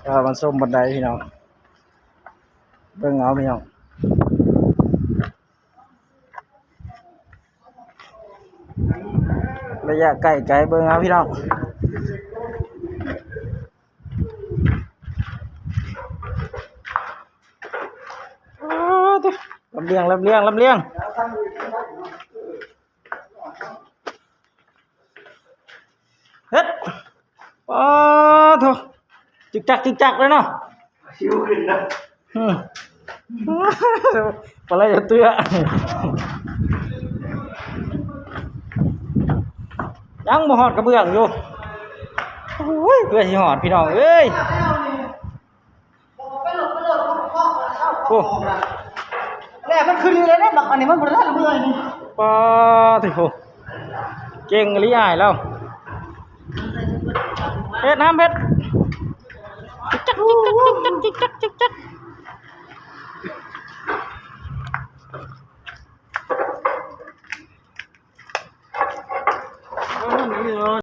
ເອີ ມັນຊົມບັນໄດພີ່ນ້ອງ ເບິ່ງເອົາພີ່ນ້ອງ ໄລຍະໃກ້ໄກເບິ່ງເອົາພີ່ນ້ອງ. ລຳລຽງ ລຳລຽງ ລຳລຽງ ເຮັດ ປາໂທ ຈຶກຈັກ ຈຶກຈັກເລີຍເນາະ ຊິວຂຶ້ນນະ ອືມ ປາໄລເຕືອ ຍັງບໍ່ຮອດກະເບື້ອງຢູ່ ໂອ້ຍ ເພື່ອຊິຮອດພີ່ນ້ອງເອີຍ. ໂອ້ ແລ້ວມັນຂຶ້ນເລື້ອຍໆເດ້ ບັກອັນນີ້ມັນບໍ່ໄດ້ເມື່ອຍນີ້ ປາຕິໂທ ເກັ່ງອີ່ຫຼີອ້າຍລາວ ເຮັດນຳເຮັດ ຈິກຈັກ ຈິກຈັກ ຈິກຈັກ ຈິກຈັກ ຈິກຈັກ.